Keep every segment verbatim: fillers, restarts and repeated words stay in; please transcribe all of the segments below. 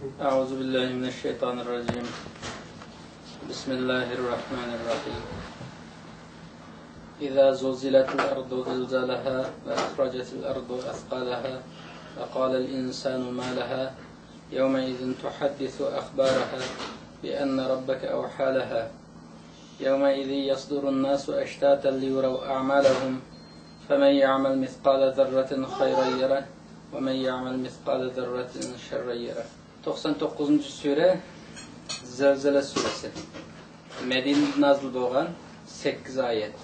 أعوذ بالله من الشيطان الرجيم. بسم الله الرحمن الرحيم. إذا زلزلت الأرض زلزالها وأخرجت الأرض أثقالها وقال الإنسان ما لها يومئذ تحدث أخبارها بأن ربك أوحى لها يومئذ يصدر الناس أشتاتا ليروا أعمالهم فمن يعمل مثقال ذرة خيرا يره ومن يعمل مثقال ذرة شرا يره. توقسان توققۇزىنچى سۈرە، زەلزەلە سۈرىسى. مەدىنىدە نازىل بولغان، سەككىز ئايەت.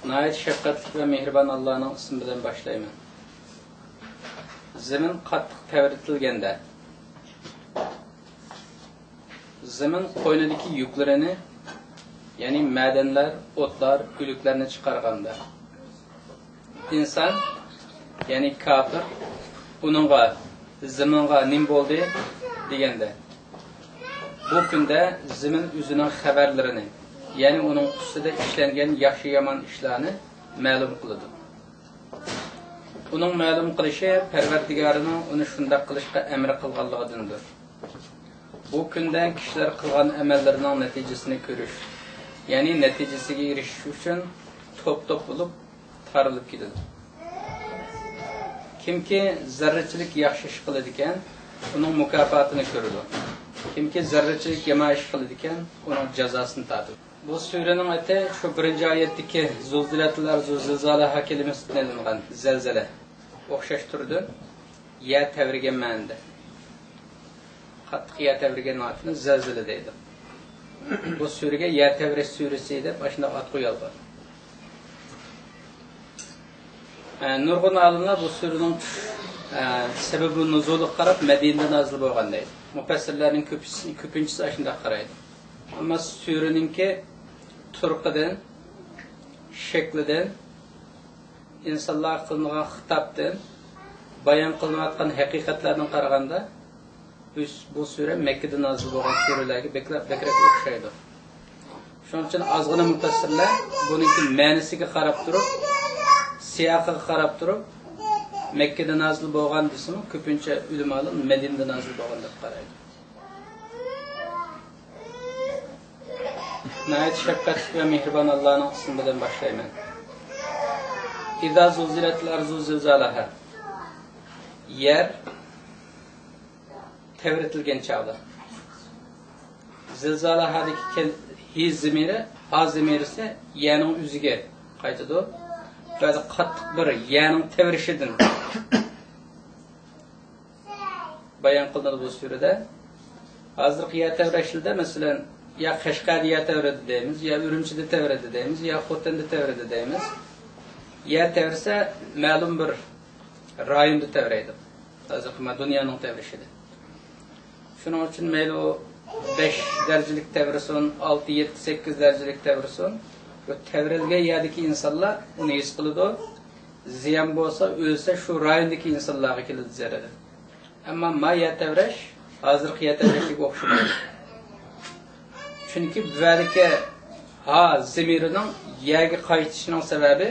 ناھايىتى شەپقەتلىك ۋە مېھرىبان ئاللانىڭ ئىسمى بىلەن باشلايمەن. زېمىن قاتتىق تەۋرىتىلگەندە، زېمىن قوينىدىكى يۈكلىرىنى، يەنى مەدەنلەر، ئوتلار، ئۆلۈكلەرنى چىقارغاندا، ئىنسان، يەنى كاپىر، ئۇنىڭغا، زېمىنغا نېمە بولدى دېگەندە، بۇ كۈندە زېمىن ئۆزىنىڭ خەۋەرلىرىنى، يەنى ئۇنىڭ ئۈستىدە ئىشلەنگەن ياخشى-يامان ئىشلارنى مەلۇم قىلىدۇ. ئۇنىڭ مەلۇم قىلىشى پەرۋەردىگارىنىڭ ئۇنى شۇنداق قىلىشقا ئەمر قىلغانلىقىدىندۇر. بۇ كۈندە كىشىلەر قىلغان ئەمەللىرىنىڭ نەتىجىسىنى كۆرۈش، يەنى نەتىجىسىگە ئېرىشىش ئۈچۈن توپ-توپ بولۇپ تارىلىپ كېتىدۇ. كىمكى زەررىچىلىك ياخشى ئىش قىلىدىكەن، ئۇنىڭ مۇكاپاتىنى كۆرىدۇ. كىمكى زەررىچىلىك يامان ئىش قىلىدىكەن، ئۇنىڭ جازاسىنى تارتىدۇ. بۇ سۈرىنىڭ ئېتى شۇ بىرىنچى ئايەتتىكى زۇلزىلەتىل ئەرزۇ زىلزالەھا كەلىمىسىدىن ئېلىنغان، زەلزەلە. ئوخشاش تۈردىن يەر تەۋرىگەن مەنىدە. قاتتىق يەر تەۋرىگەن ئاپىتىنى زەلزىلە دەيدۇ. بۇ سۈرىگە يەر تەۋرەش سۈرىسى دەپ ئاشۇنداق ئات قويالغان. ئە، نۇرغۇن ئالىملار بۇ سۈرىنىڭ چۈش، ئە، سەبەبى نۇزۇلىغا قاراپ مەدىنىدە نازىل بولغان دەيدۇ. مۇپەسسىرلەرنىڭ كۆپىنچىسى، كۆپىنچىسى ئاشۇنداق قارايدۇ. ئەمما سۈرىنىڭكى تۇرقىدىن، شەكلىدىن، ئىنسانلارغا قىلىنغان خىتابتىن، بايان قىلىنىۋاتقان ھەقىقەتلەردىن قارىغاندا، بۇ، بۇ سۈرە مەككىدە نازىل بولغان سۈرىلەرگە بەكرەك، بەكرەك ئوخشايدۇ. شۇنىڭ ئۈچۈن ئازغىنە مۇپەسسىرلەر بۇنىڭكى مەنىسىگە قاراپ تۇرۇپ، سىياقىغا قاراپ تۇرۇپ، مەككىدە نازىل بولغان دېسىمۇ، كۆپىنچە ئۆلىمالار مەدىنىدە نازىل بولغان دەپ قارايدۇ. ناھايىتى شەپقەتلىك ۋە مېھرىبان ئاللانىڭ ئىسمى بىلەن باشلايمەن. ئىزا زۇلزىلەتىل ئەرزۇ زىلزالەھا. يەر تەۋرىتىلگەن چاغدا. زىلزالەھادىكى كەل-، ھى زىمىرى، ھا زىمىرىسى يەرنىڭ ئۆزىگە قايتىدۇ. بەزى قاتتىق بىر يەرنىڭ تەۋرىشىدىن بايان قىلىنىدۇ بۇ سۈرىدە. ھازىرقى يەر تەۋرەشلىدە، مەسىلەن، يا قەشقەردە يەر تەۋرىدى دەيمىز، يا ئۈرۈمچىدە تەۋرىدى دەيمىز، يا خوتەندە تەۋرىدى دەيمىز. يەر تەۋرىسە، مەلۇم بىر رايوندا تەۋرەيدۇ. ھازىرقى ما دۇنيانىڭ تەۋرىشىدە. شۇنىڭ ئۈچۈن مەيلى ئۇ بەش دەرىجىلىك تەۋرىسۇن، ئالتە، يەتتە، سەككىز دەرىجىلىك تەۋرىسۇن، شۇ تەۋرەلگەن يەردىكى ئىنسانلار ئۇنى ھېس قىلىدۇ. زىيان بولسا، ئۆلسە، شۇ رايوندىكى ئىنسانلارغا كېلىدۇ زەرىرى. ئەمما ما يەر تەۋرەش ھازىرقى يەر تەۋرەشكە ئوخشىمايدۇ. چۈنكى بۇ يەردىكى ھا زىمىرىنىڭ يەرگە قايتىشىنىڭ سەۋەبى،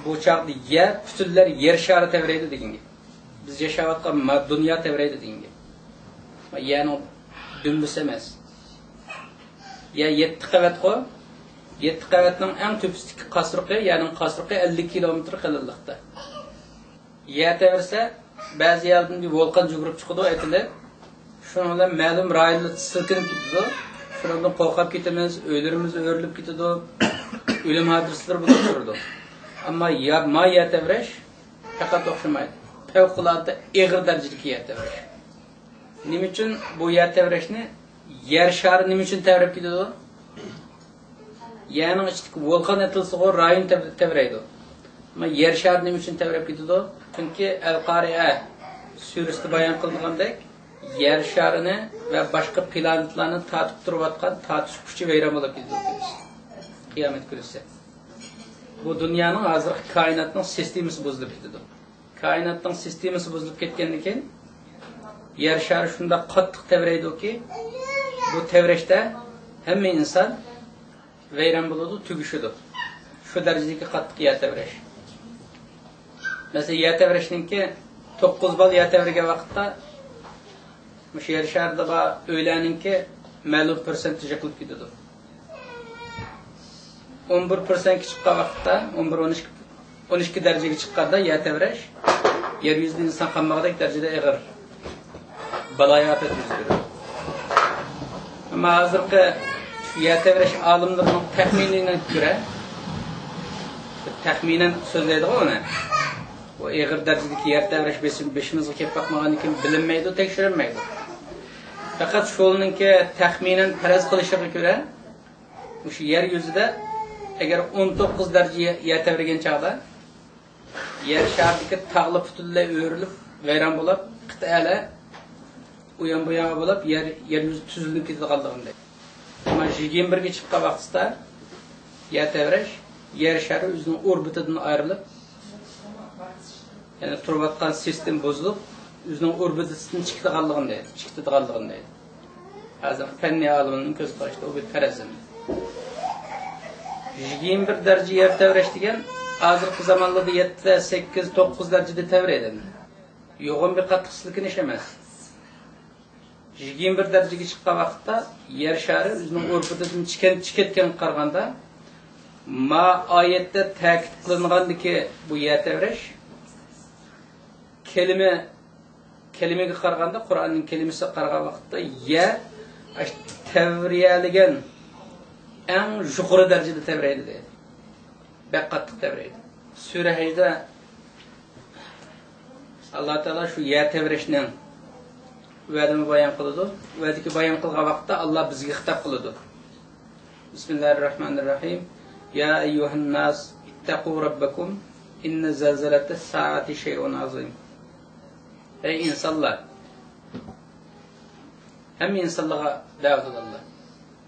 بۇ چاغدا يەر پۈتۈنلەي يەر شارى تەۋرەيدۇ دېگەن گەپ. بىز ياشاۋاتقان ما دۇنيا تەۋرەيدۇ دېگەن گەپ. ما يەرنىڭ دۈمبىسى ئەمەس. يەر يەتتە قەۋەتقۇ. يەتتە قەۋەتنىڭ ئەڭ تۆپىسىدىكى قاسرىقى، يەرنىڭ قاسرىقى ئەللىك كىلومېتىر قېلىنلىقتا. يەر تەۋرىسە، بەزى يەردىن بىر ۋولقان جۈگۈرۈپ چىقىدۇ، ئېتىلىپ. شۇنىڭ بىلەن مەلۇم رايونلار سىلكىنىپ كېتىدۇ. شۇنىڭدىن قورقۇپ كېتىمىز، ئۆيلىرىمىز ئۆرۈلۈپ كېتىدۇ، ئۆلۈم ھادىسىلىرى بولۇپ تۇرىدۇ. ئەمما يا-، ما يەر تەۋرەش پەقەت ئوخشىمايدۇ. پەۋقۇلئاددە ئېغىر دەرىجىدىكى يەر تەۋرەش. نېمە ئۈچۈن بۇ يەر تەۋرەشنى، يەر شارى نېمە ئۈچۈن تەۋرەپ كېتىدۇ؟ يەرنىڭ ئىچىدىكى ۋولقان ئېتىلسىغۇ رايون تەۋ-، تەۋرەيدۇ. ئەمما يەر شارى نېمە ئۈچۈن تەۋرەپ كېتىدۇ؟ چۈنكى ئەل-قارىئە سۈرىسىدە بايان قىلىنغاندەك، يەر شارىنى ۋە باشقا پلانېتلارنى تارتىپ تۇرۇۋاتقان تارتىش كۈچى ۋەيران بولۇپ كېتىدۇ. قىيامەت كۈنىسى. بۇ دۇنيانىڭ ھازىرقى كائىناتنىڭ سىستېمىسى بۇزۇلۇپ كېتىدۇ. كائىناتنىڭ سىستېمىسى بۇزۇلۇپ كەتكەندىن كېيىن، يەر شارى شۇنداق قاتتىق تەۋرەيدۇكى، بۇ تەۋرەشتە ھەممە ئىنسان ۋەيران بولىدۇ، تۈگىشىدۇ. شۇ دەرىجىدىكى قاتتىق يەر تەۋرەش. مەسىلەن، يەر تەۋرەشنىڭكى توققۇز بال يەر تەۋرىگەن ۋاقىتتا مۇشۇ يەر شارىدا بار ئۆيلەرنىڭكى مەلۇم پىرسەنتى يىقىلىپ كېتىدۇ. ئون بىر پىرسەنتكە چىققان ۋاقىتتا، ئون بىر، ئون ئىككى، ئون ئىككى دەرىجىگە چىققاندا يەر تەۋرەش، يەر يۈزىدە ئىنسان قالمىغۇدەك دەرىجىدە ئېغىر بالايىئاپەت يۈز بېرىدۇ. ئەمما ھازىرقى شۇ يەر تەۋرەش ئالىملىرىنىڭ تەخمىنىگە كۆرە، تەخمىنەن سۆزلەيدىغۇ ئۇنى. بۇ ئېغىر دەرىجىدىكى يەر تەۋرەش بېشىم-، بېشىمىزغا كېلىپ باقمىغاندىن كېيىن بىلىنمەيدۇ، تەكشۈرۈلمەيدۇ. پەقەت شۇنىڭكى تەخمىنەن پەرەز قىلىشىغا كۆرە، مۇشۇ يەر يۈزىدە ئەگەر ئون توققۇز دەرىجە يە-، يەر تەۋرىگەن چاغدا، يەر شارىدىكى تاغلار پۈتۈنلەي ئۆرۈلۈپ، ۋەيران بولۇپ، قىتئەلەر ئۇيان-بۇيان بولۇپ، يەر، يەر يۈزى تۈزلىنىپ كېتىدىغانلىقىنى دەيدۇ. ئەمما يىگىرمە بىرگە چىققان ۋاقتىدا يەر تەۋرەش، يەر شارى ئۆزىنىڭ ئوربىتىدىن ئايرىلىپ، يەنى تۇرۇۋاتقان سىستېما بۇزۇلۇپ، ئۆزىنىڭ ئوربىتىسىدىن چىقىدىغانلىقىنى دەيدۇ، چىقىپ كېتىدىغانلىقىنى دەيدۇ. ھازىر پەننىي ئالىمنىڭ كۆز قارىشىدا ئۇ بىر پەرەززىمە. يىگىرمە بىر دەرىجە يەر تەۋرەش دېگەن ھازىرقى زامانلاردا يەتتە، سەككىز، توققۇز دەرىجىدە تەۋرەيدۇ. يوغان بىر قاتتىق سىلكىنىش ئەمەس. يىگىرمە بىر دەرىجىگە چىققان ۋاقىتتا يەر شارى ئۆزىنىڭ ئوربىتىدىن چىكەن-، چىكەتكەنگە قارىغاندا، ما ئايەتتە تەكىت قىلىنغاندىكى بۇ يەر تەۋرەش كەلىمە، كەلىمىگە قارىغاندا، قۇرئاننىڭ كەلىمىسىگە قارىغان ۋاقىتتا يەر ئاشۇ تەۋرىيەلىگەن ئەڭ يۇقىرى دەرىجىدە تەۋرەيدۇ دەيدۇ. بەك قاتتىق تەۋرەيدۇ. سۈرە ھەجدە ئاللا تائالا شۇ يەر تەۋرەشنىڭ ۋەدىنى بايان قىلىدۇ. ۋەدىكى بايان قىلغان ۋاقىتتا ئاللا بىزگە خىتاب قىلىدۇ. بىسمىللاھىررەھمانىررەھىم. يا ئەييۇھەنناس، ئىتتەقۇ رەببەكۇم، ئىننە زەلزەلەتەس سائەتى شەيئۇن ئازىم. ئەي ئىنسانلار! ھەممە ئىنسانلارغا دەۋەت قىلىدۇ.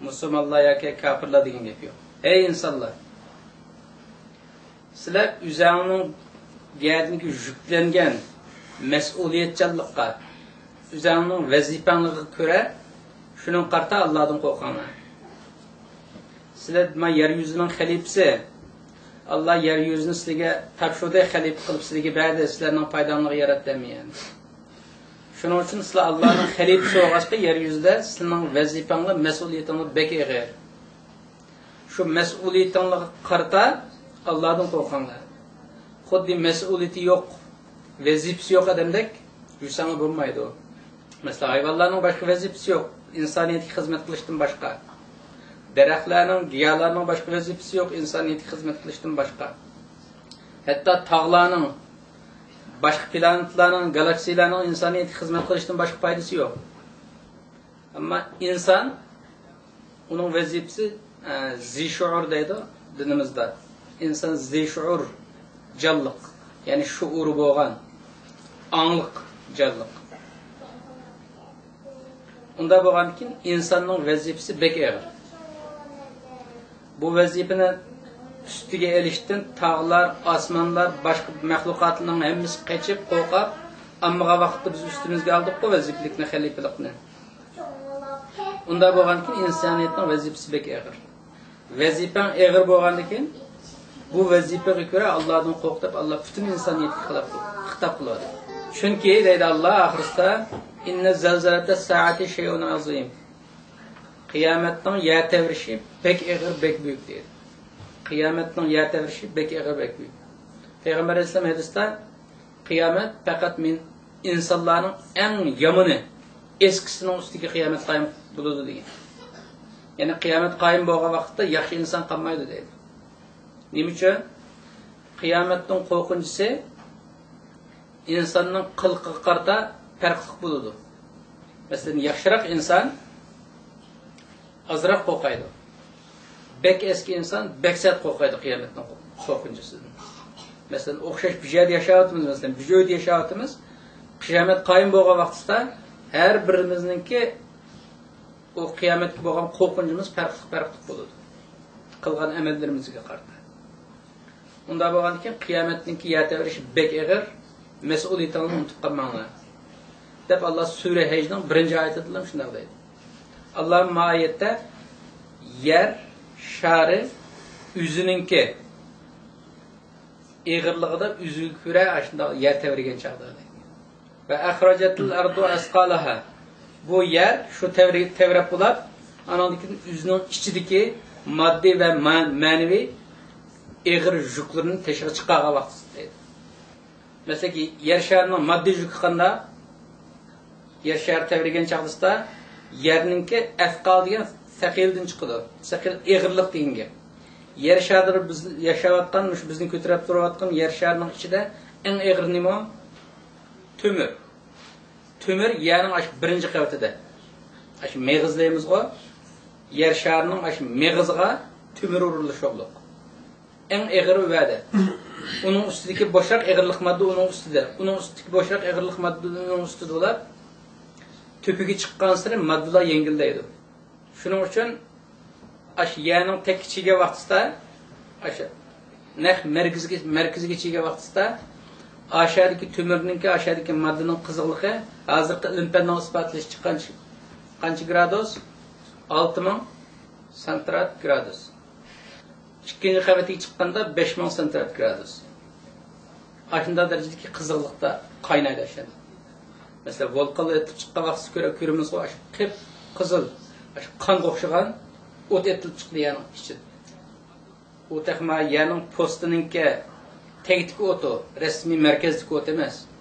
مۇسۇلمانلار ياكى كاپىرلار دېگەن گەپ يوق. ئەي ئىنسانلار! سىلەر ئۆزەڭنىڭ گەدىنىگە يۈكلەنگەن مەسئۇلىيەتچانلىققا، ئۆزەڭنىڭ ۋەزىپەڭلىكىگە كۆرە، شۇنىڭغا قارىتا ئاللادىن قورقۇڭلار. سىلەر ما يەر يۈزىنىڭ خەلىپىسى. ئاللا يەر يۈزىنى سىلەرگە تاپشۇردى، خەلىپە قىلىپ سىلەرگە بەردى، سىلەرنىڭ پايداڭلارغا ياراتتى ھەممە يەرنى. شۇنىڭ ئۈچۈن سىلەر ئاللانىڭ خەلىپىسى بولغاچقا، يەر يۈزىدە سىلەرنىڭ ۋەزىپەڭلار، مەسئۇلىيىتىڭلار بەك ئېغىر. شۇ مەسئۇلىيىتىڭلارغا قارىتا ئاللادىن قورقۇڭلار. خۇددى مەسئۇلىيىتى يوق، ۋەزىپىسى يوق ئادەمدەك يۈرسەڭلار بولمايدۇ. مەسىلەن، ھايۋانلارنىڭ باشقا ۋەزىپىسى يوق، ئىنسانىيەتكە خىزمەت قىلىشتىن باشقا. دەرەخلەرنىڭ، گىيالارنىڭ باشقا ۋەزىپىسى يوق، ئىنسانىيەتكە خىزمەت قىلىشتىن باشقا. ھەتتا تاغلارنىڭ، باشقا پلانېتلارنىڭ، گالاكسىيلارنىڭ ئىنسانىيەتكە خىزمەت قىلىشتىن باشقا پايدىسى يوق. ئەمما ئىنسان، ئۇنىڭ ۋەزىپىسى، ئە، زى شۇئۇر دەيدۇ دىنىمىزدا. ئىنسان زى شۇئۇر، جانلىق، يەنى شۇئۇرى بولغان، ئاڭلىق جانلىق. ئۇنداق بولغاندىكىن ئىنساننىڭ ۋەزىپىسى بەك ئېغىر. بۇ ۋەزىپىنى ئۈستىگە ئېلىشتىن تاغلار، ئاسمانلار، باشقا مەخلۇقاتلارنىڭ ھەممىسى قېچىپ، قورقۇپ، ئاممىغان ۋاقىتتا بىز ئۈستىمىزگە ئالدۇققۇ ۋەزىپىلىكنى، خەلىپىلىكنى. ئۇنداق بولغاندىكىن ئىنسانىيەتنىڭ ۋەزىپىسى بەك ئېغىر. ۋەزىپەڭ ئېغىر بولغاندىكىن، بۇ ۋەزىپىگە كۆرە ئاللادىن قورق دەپ، ئاللا پۈتۈن ئىنسانىيەتكە خىتاب، خىتاب قىلىۋاتىدۇ. چۈنكى دەيدۇ ئاللا ئاخىرسىدا، ئىننە زەلزەلەتە سائەتى شەيئۇن ئازىم. قىيامەتنىڭ يەر تەۋرىشى بەك ئېغىر، بەك بۈيۈك دەيدۇ. قىيامەتنىڭ يەر تەۋرىشى بەك ئېغىر، بەك بۈيۈك. پەيغەمبەر ئەلەيھىسسالام ھەدىستە، قىيامەت پەقەت مەن ئىنسانلارنىڭ ئەڭ يامىنى، ئەسكىسىنىڭ ئۈستىگە قىيامەت قايىم بولىدۇ دېگەن. يەنى قىيامەت قايىم بولغان ۋاقىتتا ياخشى ئىنسان قالمايدۇ دەيدۇ. نېمە ئۈچۈن؟ قىيامەتنىڭ قورقۇنچىسى ئىنساننىڭ قىلىقىغا قارىتا پەرقلىق بولىدۇ. مەسىلەن، ياخشىراق ئىنسان ئازراق قورقايدۇ. بەك ئەسكى ئىنسان بەك سەت قورقايدۇ قىيامەتنىڭ قورقۇنچىسىدىن. مەسىلەن، ئوخشاش بىر يەردە ياشاۋاتىمىز، مەسىلەن، بىر ئۆيدە ياشاۋاتىمىز. قىيامەت قايىم بولغان ۋاقتىدا ھەر بىرىمىزنىڭكى ئۇ قىيامەتكە بولغان قورقۇنچىمىز پەرقلىق، پەرقلىق بولىدۇ، قىلغان ئەمەللىرىمىزگە قارىتا. ئۇنداق بولغاندىكىن قىيامەتنىڭكى يەر تەۋرىشى بەك ئېغىر، مەسئۇلىيىتىڭلارنى ئۇنتۇپ قالماڭلار، دەپ ئاللا سۈرە ھەجنىڭ بىرىنچى ئايىتىدىلا شۇنداق دەيدۇ. ئاللا ما ئايەتتە يەر شارى ئۆزىنىڭكى ئېغىرلىقىدا ئۆزىگە كۆرە ئاشۇنداق يەر تەۋرىگەن چاغدا دەيدۇ. ۋە ئەخرەجەتىل ئەرضۇ ئەسقالەھا. بۇ يەر شۇ تەۋرە-، تەۋرەپ بولاپ، ئاناندىن كېيىن ئۆزىنىڭ ئىچىدىكى ماددىي ۋە ما-، مەنىۋى ئېغىر يۈكلىرىنى تېشىغا چىقارغان ۋاقتىسى دەيدۇ. مەسىلەن، يەر شارىنىڭ ماددىي يۈكى قانداق؟ يەر شارى تەۋرىگەن چاغدىسىدا يەرنىڭكى ئەسقال دېگەن سەقىلدىن چىقىدۇ. سەقىل ئېغىرلىق دېگەن گەپ. يەر شارىدا بىز ياشاۋاتقان، مۇشۇ بىزنى كۆتۈرۈپ تۇرۇۋاتقان يەر شارىنىڭ ئىچىدە ئەڭ ئېغىرى نېمە؟ تۆمۈر. تۆمۈر يەرنىڭ ئاشۇ بىرىنچى قەۋىتىدە. ئاشۇ مېغىز دەيمىزغۇ، يەر شارىنىڭ ئاشۇ مېغىزىغا تۆمۈر ئۇرۇلۇشۇقلۇق. ئەڭ ئېغىرى ۋەدە. ئۇنىڭ ئۈستىدىكى بوشراق ئېغىرلىق ماددا ئۇنىڭ ئۈستىدە. ئۇنىڭ ئۈستىدىكى بوشراق ئېغىرلىق ماددا ئۇنىڭ ئۈستىدە بولۇپ، تۆپىگە چىققانسېرى ماددىلار يەڭگىللەيدۇ. شۇنىڭ ئۈچۈن ئاشۇ يەرنىڭ تەككە چىگەن ۋاقتىسىدا، ئاشۇ نەق مەركىزىگە، مەركىزىگە چىگەن ۋاقتىسىدا، ئاشادىكى تۆمۈرنىڭكى، ئاشادىكى ماددىنىڭ قىزىقلىقى ھازىرقى ئىلىم پەننىڭ ئىسپاتلىشىچە قانچە، قانچە گرادۇس؟ ئالتە مىڭ سانتىگراد گرادۇس. ئىككىنچى قەۋەتكە چىققاندا بەش مىڭ سانتىگراد گرادۇس. ئاشۇنداق دەرىجىدىكى قىزىقلىقتا قاينايدۇ ئاشۇ. مەسىلەن، ۋولقانلار ئېتىلىپ چىققان ۋاقتىسى كۆرە-، كۆرىمىزغۇ، ئاشۇ قىپقىزىل، ئاشۇ قانغا ئوخشىغان ئوت ئېتىلىپ چىقتى يەرنىڭ ئىچىدە. ئۇ تېخىمۇ يەرنىڭ پوستىنىڭكى تەكتىكى ئوتى، رەسمىي مەركەزدىكى ئوت ئەمەس.